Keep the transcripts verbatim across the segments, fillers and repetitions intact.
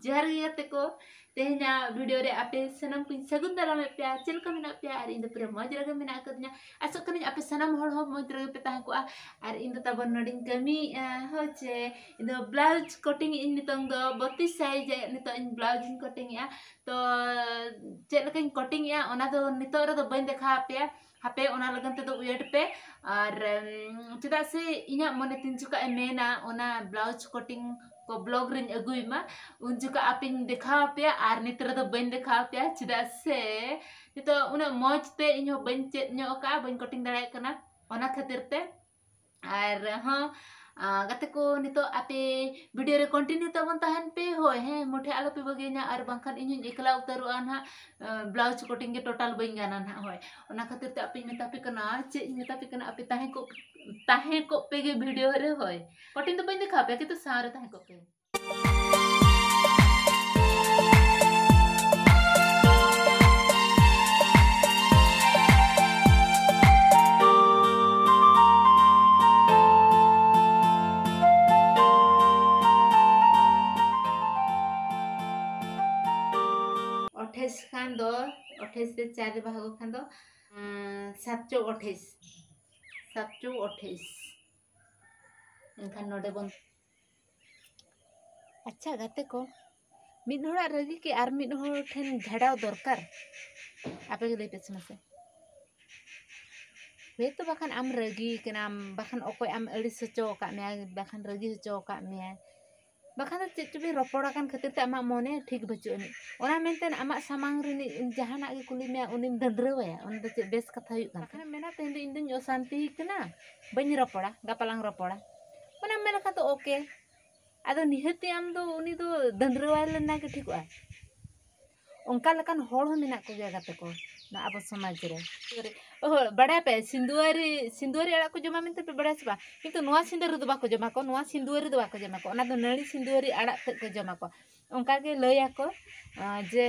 ᱡᱚᱦᱟᱨ ᱜᱮ ᱜᱟᱛᱮ ᱠᱚ, ᱛᱮᱦᱮᱧᱟᱜ ᱵᱷᱤᱰᱤᱭᱳ ᱨᱮ ᱟᱯᱮ ᱥᱟᱱᱟᱢ ᱠᱚᱧ ᱥᱟᱹᱜᱩᱱ ᱫᱟᱨᱟᱢᱮᱫ ᱯᱮᱭᱟ᱾ ᱪᱮᱫ ᱞᱮᱠᱟ ᱢᱮᱱᱟᱜ ᱯᱮᱭᱟ? ᱟᱨ ᱤᱧ ᱫᱚ ᱯᱩᱨᱟᱹ ᱢᱚᱡᱽ ᱨᱮᱜᱮ ᱢᱮᱱᱟᱜ ᱟᱠᱟᱫᱤᱧᱟ᱾ ᱟᱥᱚᱜ ᱠᱟᱹᱱᱟᱹᱧ ᱟᱯᱮ ᱥᱟᱱᱟᱢ ᱦᱚᱲ ᱦᱚᱸ ᱢᱚᱡᱽ ᱨᱮᱜᱮ ᱯᱮ ᱛᱟᱦᱮᱸ ᱠᱚᱜᱼᱟ᱾ ᱟᱨ ᱤᱧ ᱫᱚ ᱛᱟᱵᱚᱱ ᱱᱚᱰᱮᱧ ᱠᱟᱹᱢᱤᱭᱮᱫᱼᱟ, ᱦᱳᱭ ᱪᱮ᱾ ᱤᱧ ᱫᱚ ᱵᱞᱟᱣᱩᱡᱽ ᱠᱚᱴᱤᱝ ᱤᱧ ᱱᱤᱛᱚᱝ ᱫᱚ ᱵᱚᱛᱤᱥ ᱥᱟᱭᱤᱡ ᱱᱤᱛᱚᱜ ᱤᱧ ᱵᱞᱟᱣᱩᱡᱽ ᱤᱧ ᱠᱚᱴᱤᱝ ᱮᱫᱼᱟ᱾ ᱛᱚ ᱪᱮᱫ ᱞᱮᱠᱟᱧ ᱠᱚᱴᱤᱝ ᱮᱫᱼᱟ ᱚᱱᱟ ᱫᱚ ᱱᱤᱛᱚᱜ ᱨᱮᱫᱚ ᱵᱟᱹᱧ ᱫᱮᱠᱷᱟᱣ ᱟᱯᱮᱭᱟ, ᱦᱟᱯᱮ ᱚᱱᱟ ᱞᱟᱹᱜᱤᱫ ᱛᱮᱫᱚ ᱣᱮᱴ ᱯᱮ᱾ ᱟᱨ ᱩᱢ, ᱪᱮᱫᱟᱜ ᱥᱮ ᱤᱧᱟᱹᱜ ᱢᱚᱱᱮ ᱛᱤᱱ ᱡᱚᱠᱷᱚᱱ ᱮ ᱢᱮᱱᱟ ᱚᱱᱟ ᱵᱞᱟᱣᱩᱡᱽ ᱠᱚᱴᱤᱝ ᱠᱚ ᱵᱞᱚᱜᱽ ᱨᱤᱧ ᱟᱹᱜᱩᱭ ᱢᱟ, ᱩᱱ ᱡᱚᱠᱷᱚᱱ ᱟᱯᱮᱧ ᱫᱮᱠᱷᱟᱣ ᱟᱯᱮᱭᱟ᱾ ᱟᱨ ᱱᱤᱛ ᱨᱮᱫᱚ ᱵᱟᱹᱧ ᱫᱮᱠᱷᱟᱣ ᱟᱯᱮᱭᱟ, ᱪᱮᱫᱟᱜ ᱥᱮ ᱱᱤᱛᱚᱜ ᱩᱱᱟᱹᱜ ᱢᱚᱡᱽ ᱛᱮ ᱤᱧ ᱦᱚᱸ ᱵᱟᱹᱧ ᱪᱮᱫ ᱧᱚᱜ ᱟᱠᱟᱫᱼᱟ, ᱵᱟᱹᱧ ᱠᱚᱴᱤᱝ ᱫᱟᱲᱮᱭᱟᱜ ᱠᱟᱱᱟ, ᱚᱱᱟ ᱠᱷᱟᱹᱛᱤᱨ ᱛᱮ᱾ ᱟᱨ ᱦᱚᱸ, ᱟ, ᱜᱟᱛᱮ ᱠᱚ, ᱱᱤᱛᱚᱜ ᱟᱯᱮ ᱵᱷᱤᱰᱤᱭᱳ ᱨᱮ ᱠᱚᱱᱴᱤᱱᱤᱭᱩ ᱛᱟᱵᱚᱱ ᱛᱟᱦᱮᱱ ᱯᱮ᱾ ᱦᱳᱭ, ᱦᱮᱸ, ᱢᱩᱴᱷᱮ ᱟᱞᱚ ᱯᱮ ᱵᱟᱹᱜᱤᱭᱟᱹᱧᱟ, ᱟᱨ ᱵᱟᱝᱠᱷᱟᱱ ᱤᱧ ᱦᱚᱸᱧ ᱮᱠᱞᱟ ᱩᱛᱟᱹᱨᱚᱜᱼᱟ ᱱᱟᱦᱟᱜ᱾ ᱟ, ᱵᱞᱟᱣᱩᱡᱽ ᱠᱚᱴᱤᱝ ᱜᱮ ᱴᱳᱴᱟᱞ ᱵᱟᱹᱧ ᱜᱟᱱᱟ ᱱᱟᱦᱟᱜ᱾ ᱦᱳᱭ, ᱚᱱᱟ ᱠᱷᱟᱹᱛᱤᱨ ᱛᱮ ᱟᱯᱮᱧ ᱢᱮᱛᱟ ᱯᱮ ᱠᱟᱱᱟ, ᱪᱮᱫ ᱤᱧ ᱢᱮᱛᱟ ᱯᱮ ᱠᱟᱱᱟ, ᱟᱯᱮ ᱛᱟᱦᱮᱸ ᱠᱚᱜ, ᱛᱟᱦᱮᱸ ᱠᱚᱜ ᱯᱮ ᱜᱮ ᱵᱷᱤᱰᱤᱭᱳ ᱨᱮ᱾ ᱦᱳᱭ, ᱠᱚᱴᱤᱝ ᱫᱚ ᱵᱟᱹᱧ ᱫᱮᱠᱷᱟᱣ ᱯᱮᱭᱟ, ᱠᱤᱱᱛᱩ ᱥᱟᱶ ᱨᱮ ᱛᱟᱦᱮᱸ ᱠᱚᱜ ᱯᱮ᱾ ᱚᱴᱷᱟᱭᱤᱥ ᱠᱷᱟᱱ ᱫᱚ, ᱚᱴᱷᱟᱭᱤᱥ ᱨᱮ ᱪᱟᱨ ᱨᱮ ᱵᱷᱟᱜᱚ ᱠᱷᱟᱱ ᱫᱚ, ᱩᱸ, ᱥᱟᱛ ᱪᱚ ᱚᱴᱷᱟᱭᱤᱥ, ᱥᱟᱛ ᱪᱚ ᱚᱴᱷᱟᱭᱤᱥ᱾ ᱮᱱᱠᱷᱟᱱ ᱱᱚᱰᱮ ᱵᱚᱱ, ᱟᱪᱪᱷᱟ ᱜᱟᱛᱮ ᱠᱚ, ᱢᱤᱫ ᱦᱚᱲᱟᱜ ᱨᱟᱹᱜᱤ ᱠᱤ ᱟᱨ ᱢᱤᱫ ᱦᱚᱲ ᱴᱷᱮᱱ ᱡᱷᱟᱲᱟᱣ ᱫᱚᱨᱠᱟᱨ? ᱟᱯᱮ ᱜᱮ ᱞᱟᱹᱭ ᱯᱮ ᱥᱮ ᱢᱟᱥᱮ᱾ ᱦᱳᱭᱛᱳ ᱵᱟᱠᱷᱟᱱ ᱟᱢ ᱨᱟᱹᱜᱤ ᱠᱟᱱᱟᱢ, ᱵᱟᱠᱷᱟᱱ ᱚᱠᱚᱭ ᱟᱢ ᱟᱹᱲᱤᱥ ᱦᱚᱪᱚ ᱟᱠᱟᱫ ᱢᱮᱭᱟ, ᱵᱟᱠᱷᱟᱱ ᱨᱟᱹᱜᱤ ᱦᱚᱪᱚ ᱟᱠᱟᱫ ᱢᱮᱭᱟ, ᱵᱟᱠᱷᱟᱱ ᱫᱚ ᱪᱮᱫ ᱪᱚᱵᱤᱱ ᱨᱚᱯᱚᱲ ᱟᱠᱟᱱ ᱠᱷᱟᱹᱛᱤᱨ ᱛᱮ ᱟᱢᱟᱜ ᱢᱚᱱᱮ ᱴᱷᱤᱠ ᱵᱟᱹᱪᱩᱜ ᱟᱹᱱᱤᱡ᱾ ᱚᱱᱟ ᱢᱮᱱᱛᱮ ᱟᱢᱟᱜ ᱥᱟᱢᱟᱝ ᱨᱤᱱᱤᱡ ᱡᱟᱦᱟᱱᱟᱜ ᱜᱮ ᱠᱩᱞᱤ ᱢᱮᱭᱟ, ᱩᱱᱤᱢ ᱫᱟᱹᱱᱫᱽᱨᱟᱹᱣᱟᱭᱟ, ᱚᱱᱟ ᱫᱚ ᱪᱮᱫ ᱵᱮᱥ ᱠᱟᱛᱷᱟ ᱦᱩᱭᱩᱜ ᱠᱟᱱᱟ? ᱵᱟᱠᱷᱟᱱ ᱢᱮᱱᱟ, "ᱛᱮᱦᱮᱧ ᱫᱚ ᱤᱧ ᱫᱚᱧ ᱚᱥᱟᱱᱛᱤ ᱠᱟᱱᱟ, ᱵᱟᱹᱧ ᱨᱚᱯᱚᱲᱟ, ᱜᱟᱯᱟ ᱞᱟᱝ ᱨᱚᱯᱚᱲᱟ", ᱚᱱᱟᱢ ᱢᱮᱱ ᱞᱮᱠᱷᱟᱱ ᱫᱚ ᱳᱠᱮ᱾ ᱟᱫᱚ ᱱᱤᱦᱟᱹᱛᱤ ᱟᱢ ᱫᱚ ᱩᱱᱤ ᱫᱚ ᱫᱟᱹᱱᱫᱽᱨᱟᱹᱣᱟᱭ ᱞᱮᱱᱟ ᱜᱮ ᱴᱷᱤᱠᱚᱜᱼᱟ᱾ ᱚᱱᱠᱟ ᱞᱮᱠᱟᱱ ᱦᱚᱲ ᱦᱚᱸ ᱢᱮᱱᱟᱜ ᱠᱚᱜᱮᱭᱟ ᱜᱟᱛᱮ ᱠᱚ, ᱱᱚᱣᱟ ᱟᱵᱚ ᱥᱚᱢᱟᱡᱽ ᱨᱮ᱾ ᱚᱦᱚ, ᱵᱟᱲᱟᱭ ᱯᱮ, ᱥᱤᱸᱫᱩᱣᱟᱹᱨᱤ, ᱥᱤᱸᱫᱩᱣᱟᱹᱨᱤ ᱟᱲᱟᱜ ᱠᱚ ᱡᱚᱢᱟ ᱢᱮᱱᱛᱮ ᱯᱮ ᱵᱟᱲᱟᱭᱟ ᱥᱮ ᱵᱟᱝ? ᱠᱤᱱᱛᱩ ᱱᱚᱣᱟ ᱥᱤᱸᱫᱩᱣᱟᱹᱨᱤ ᱫᱚ ᱵᱟᱠᱚ ᱡᱚᱢᱟ ᱠᱚ, ᱱᱚᱣᱟ ᱥᱤᱸᱫᱩᱣᱟᱹᱨᱤ ᱫᱚ ᱵᱟᱠᱚ ᱡᱚᱢᱟ ᱠᱚ, ᱚᱱᱟ ᱫᱚ ᱱᱟᱹᱲᱤ ᱥᱤᱸᱫᱩᱣᱟᱹᱨᱤ ᱟᱲᱟᱜ ᱛᱮᱫ ᱠᱚ ᱡᱚᱢᱟ ᱠᱚ᱾ ᱚᱱᱠᱟ ᱜᱮ ᱞᱟᱹᱭᱟᱠᱚ, ᱟᱸ, ᱡᱮ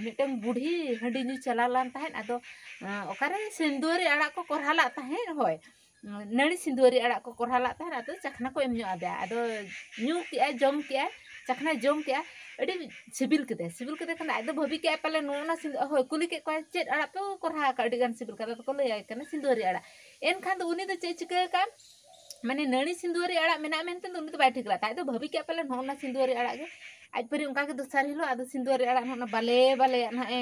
ᱢᱤᱫᱴᱟᱝ ᱵᱩᱰᱷᱤ ᱦᱟᱺᱰᱤ ᱧᱩ ᱪᱟᱞᱟᱣ ᱞᱮᱱ ᱛᱟᱦᱮᱸᱫ, ᱟᱫᱚ, ᱟᱸ, ᱚᱠᱟᱨᱮ ᱥᱤᱸᱫᱩᱣᱟᱹᱨᱤ ᱟᱲᱟᱜ ᱠᱚ ᱠᱚᱨᱦᱟ ᱞᱟᱜ ᱛᱟᱦᱮᱸᱫ, ᱦᱳᱭ, ᱱᱟᱹᱲᱤ ᱥᱤᱸᱫᱩᱣᱟᱹᱨᱤ ᱟᱲᱟᱜ ᱠᱚ ᱠᱚᱨᱦᱟ ᱞᱟᱜ ᱛᱟᱦᱮᱸᱫ, ᱟᱫᱚ ᱪᱟᱠᱷᱱᱟ ᱠᱚ ᱮᱢ ᱧᱚᱜ ᱟᱫᱮᱭᱟ᱾ ᱟᱫᱚ ᱧᱩ ᱠᱮᱜᱼᱟᱭ, ᱡᱚᱢ ᱠᱮᱜᱼᱟᱭ, ᱪᱟᱠᱷᱱᱟᱭ ᱡᱚᱢ ᱠᱮᱜᱼᱟ, ᱟᱹᱰᱤ ᱥᱤᱵᱤᱞ ᱠᱮᱫᱮᱭᱟ᱾ ᱥᱤᱵᱤᱞ ᱠᱮᱫᱮ ᱠᱷᱟᱱ ᱫᱚ ᱟᱡ ᱫᱚ ᱵᱷᱟᱹᱵᱤ ᱠᱮᱜᱼᱟᱭ ᱯᱟᱞᱮ ᱱᱚᱜᱼᱚ ᱱᱟ ᱥᱤᱸᱫᱩ-, ᱦᱳᱭ, ᱠᱩᱞᱤ ᱠᱮᱫ ᱠᱚᱣᱟᱭ, "ᱪᱮᱫ ᱟᱲᱟᱜ ᱯᱮ ᱠᱚᱨᱦᱟ ᱟᱠᱟᱫ? ᱟᱹᱰᱤ ᱜᱟᱱ ᱥᱤᱵᱤᱞ ᱠᱟᱫᱟ?" ᱟᱫᱚ ᱠᱚ ᱞᱟᱹᱭᱟᱭ ᱠᱟᱱᱟ, "ᱥᱤᱸᱫᱩᱣᱟᱹᱨᱤ ᱟᱲᱟᱜ᱾" ᱮᱱᱠᱷᱟᱱ ᱫᱚ ᱩᱱᱤ ᱫᱚ ᱪᱮᱫ ᱪᱤᱠᱟᱹ ᱟᱠᱟᱫ? ᱢᱟᱱᱮ ᱱᱟᱹᱲᱤ ᱥᱤᱸᱫᱩᱣᱟᱹᱨᱤ ᱟᱲᱟᱜ ᱢᱮᱱᱟᱜ ᱢᱮᱱᱛᱮ ᱫᱚ ᱩᱱᱤ ᱫᱚ ᱵᱟᱭ ᱴᱷᱤᱠ ᱞᱮᱫ ᱛᱟᱦᱮᱸᱫ, ᱟᱡ ᱫᱚ ᱵᱷᱟᱹᱵᱤ ᱠᱮᱜᱼᱟ ᱯᱟᱞᱮ ᱱᱚᱜᱼᱚ ᱱᱟ ᱥᱤᱸᱫᱩᱣᱟᱹᱨᱤ ᱟᱲᱟᱜ ᱜᱮ᱾ ᱟᱡ ᱯᱟᱹᱨᱤ ᱚᱱᱠᱟ ᱜᱮ ᱫᱚᱥᱟᱨ ᱦᱤᱞᱳᱜ ᱟᱫᱚ ᱥᱤᱸᱫᱩᱣᱟᱹᱨᱤ ᱟᱲᱟᱜ ᱱᱚᱜᱼᱚ ᱱᱟ ᱵᱟᱞᱮ ᱵᱟᱞᱮᱭᱟᱜ ᱱᱟᱦᱟᱜ ᱮ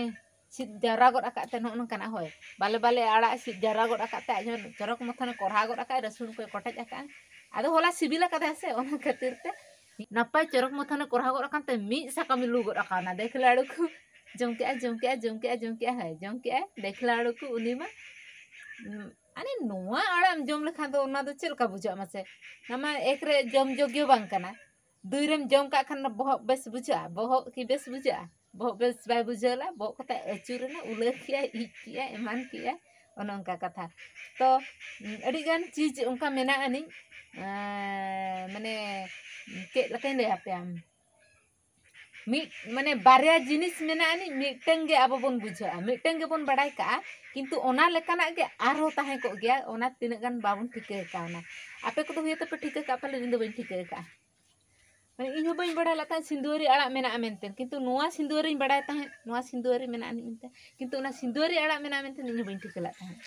ᱥᱤᱫ ᱡᱟᱣᱨᱟ ᱜᱚᱫ ᱟᱠᱟᱫ ᱛᱮ ᱱᱚᱜᱼᱚ ᱱᱚᱝᱠᱟᱱᱟᱜ, ᱦᱳᱭ, ᱵᱟᱞᱮ ᱵᱟᱞᱮ ᱟᱲᱟᱜ ᱥᱤᱫ ᱡᱟᱣᱨᱟ ᱜᱚᱫ ᱟᱠᱟᱫ ᱛᱮ ᱟᱡ ᱦᱚᱸ ᱪᱚᱨᱚᱠ ᱢᱚᱛᱚᱱᱮ ᱠᱚᱨᱦᱟ ᱜᱚᱫ ᱟᱠᱟᱫ, ᱨᱟᱹᱥᱩᱱ ᱠᱚᱭ ᱠᱚᱴᱮᱡ ᱟᱠᱟᱫᱼᱟ᱾ ᱟᱫᱚ ᱦᱚᱞᱟ ᱥᱤᱵᱤᱞ ᱟᱠᱟᱫᱟᱭ ᱥᱮ, ᱚᱱᱟ ᱠᱷᱟᱹᱛᱤᱨ ᱛᱮ ᱱᱟᱯᱟᱭ ᱪᱚᱨᱚᱠ ᱢᱚᱛᱚᱱᱮ ᱠᱚᱨᱦᱟ ᱜᱚᱫ ᱟᱠᱟᱱ ᱛᱮ ᱢᱤᱫ ᱥᱟᱠᱟᱢᱮ ᱞᱩ ᱜᱚᱫ ᱟᱠᱟᱣᱱᱟ᱾ ᱫᱮᱠᱷ ᱞᱟᱹᱲᱩ ᱠᱚ ᱡᱚᱢ ᱠᱮᱜᱼᱟ, ᱡᱚᱢ ᱠᱮᱜᱼᱟ, ᱡᱚᱢ ᱠᱮᱜᱼᱟ, ᱡᱚᱢ ᱠᱮᱜᱼᱟ, ᱦᱳᱭ, ᱡᱚᱢ ᱠᱮᱜᱼᱟᱭ᱾ ᱫᱮᱠᱷ ᱞᱟᱹᱲᱩ ᱠᱚ ᱩᱱᱤ ᱢᱟ, ᱩᱸ, ᱟᱨᱮ, ᱱᱚᱣᱟ ᱟᱲᱟᱜ ᱮᱢ ᱡᱚᱢ ᱞᱮᱠᱷᱟᱱ ᱫᱚ ᱚᱱᱟ ᱫᱚ ᱪᱮᱫ ᱞᱮᱠᱟ ᱵᱩᱡᱷᱟᱹᱜᱼᱟ ᱢᱟᱥᱮ? ᱚᱱᱟ ᱢᱟ ᱮᱠ ᱨᱮ ᱡᱚᱢ ᱡᱳᱜᱽᱭᱚ ᱵᱟᱝ ᱠᱟᱱᱟ᱾ ᱫᱩᱭ ᱨᱮᱢ ᱡᱚᱢ ᱠᱟᱜ ᱠᱷᱟᱱ ᱵᱚᱦᱚᱜ ᱵᱮᱥ ᱵᱩᱡᱷᱟᱹᱜᱼᱟ? ᱵᱚᱦᱚᱜ ᱠᱤ ᱵᱮᱥ ᱵᱩᱡᱷᱟᱹᱜᱼᱟ? ᱵᱚᱦᱚᱜ ᱵᱮᱥ ᱵᱟᱭ ᱵᱩᱡᱷᱟᱹᱣ ᱞᱮᱫᱼᱟ, ᱵᱚᱦᱚᱜ ᱠᱚᱛᱮ ᱟᱹᱪᱩᱨ ᱮᱱᱟ, ᱩᱞᱟᱹ ᱠᱮᱜᱼᱟᱭ, ᱤᱡ ᱠᱮᱜᱼᱟᱭ, ᱮᱢᱟᱱ ᱠᱮᱜᱼᱟᱭ, ᱚᱱᱮ ᱚᱱᱠᱟ ᱠᱟᱛᱷᱟ᱾ ᱛᱚ, ᱩᱸ, ᱟᱹᱰᱤᱜᱟᱱ ᱪᱤᱡᱽ ᱚᱱᱠᱟ ᱢᱮᱱᱟᱜ ᱟᱹᱱᱤᱡ, ᱮᱸ, ᱢᱟᱱᱮ, ᱪᱮᱫ ᱞᱮᱠᱟᱧ ᱞᱟᱹᱭ ᱟᱯᱮᱭᱟ? ᱢᱤᱫ, ᱢᱟᱱᱮ, ᱵᱟᱨᱭᱟ ᱡᱤᱱᱤᱥ ᱢᱮᱱᱟᱜ ᱟᱹᱱᱤᱡ, ᱢᱤᱫᱴᱟᱝ ᱜᱮ ᱟᱵᱚ ᱵᱚᱱ ᱵᱩᱡᱷᱟᱹᱜᱼᱟ, ᱢᱤᱫᱴᱟᱝ ᱜᱮᱵᱚᱱ ᱵᱟᱲᱟᱭ ᱠᱟᱜᱼᱟ, ᱠᱤᱱᱛᱩ ᱚᱱᱟ ᱞᱮᱠᱟᱱᱟᱜ ᱜᱮ ᱟᱨᱦᱚᱸ ᱛᱟᱦᱮᱸ ᱠᱚᱜ ᱜᱮᱭᱟ, ᱚᱱᱟ ᱛᱤᱱᱟᱹᱜ ᱜᱟᱱ ᱵᱟᱵᱚᱱ ᱴᱷᱤᱠᱟᱹ ᱠᱟᱣᱱᱟ᱾ ᱟᱯᱮ ᱠᱚᱫᱚ ᱦᱳᱭᱛᱳ ᱯᱮ ᱴᱷᱤᱠᱟᱹ ᱠᱟᱜᱼᱟ, ᱯᱟᱞᱮᱱ ᱤᱧ ᱫᱚ ᱵᱟᱹᱧ ᱴᱷᱤᱠᱟᱹ ᱠᱟᱜᱼᱟ᱾ ᱢᱟᱱᱮ, ᱤᱧ ᱦᱚᱸ ᱵᱟᱹᱧ ᱵᱟᱲᱟᱭ ᱞᱮᱫ ᱛᱟᱦᱮᱸᱫ ᱥᱤᱸᱫᱩᱣᱟᱹᱨᱤ ᱟᱲᱟᱜ ᱢᱮᱱᱟᱜᱼᱟ ᱢᱮᱱᱛᱮ, ᱠᱤᱱᱛᱩ ᱱᱚᱣᱟ ᱥᱤᱸᱫᱩᱣᱟᱹᱨᱤᱧ ᱵᱟᱲᱟᱭ ᱛᱟᱦᱮᱸᱫ, ᱱᱚᱣᱟ ᱥᱤᱸᱫᱩᱣᱟᱹᱨᱤ ᱢᱮᱱᱟᱜᱼᱟ ᱟᱹᱱᱤᱡ ᱢᱮᱱᱛᱮ, ᱠᱤᱱᱛᱩ ᱚᱱᱟ ᱥᱤᱸᱫᱩᱣᱟᱹᱨᱤ ᱟᱲᱟᱜ ᱢᱮᱱᱟᱜᱼᱟ ᱢᱮᱱᱛᱮ ᱤᱧ ᱦᱚᱸ ᱵᱟᱹᱧ ᱴᱷᱤᱠᱟᱹ ᱞᱮᱫ ᱛᱟᱦᱮᱸᱫ᱾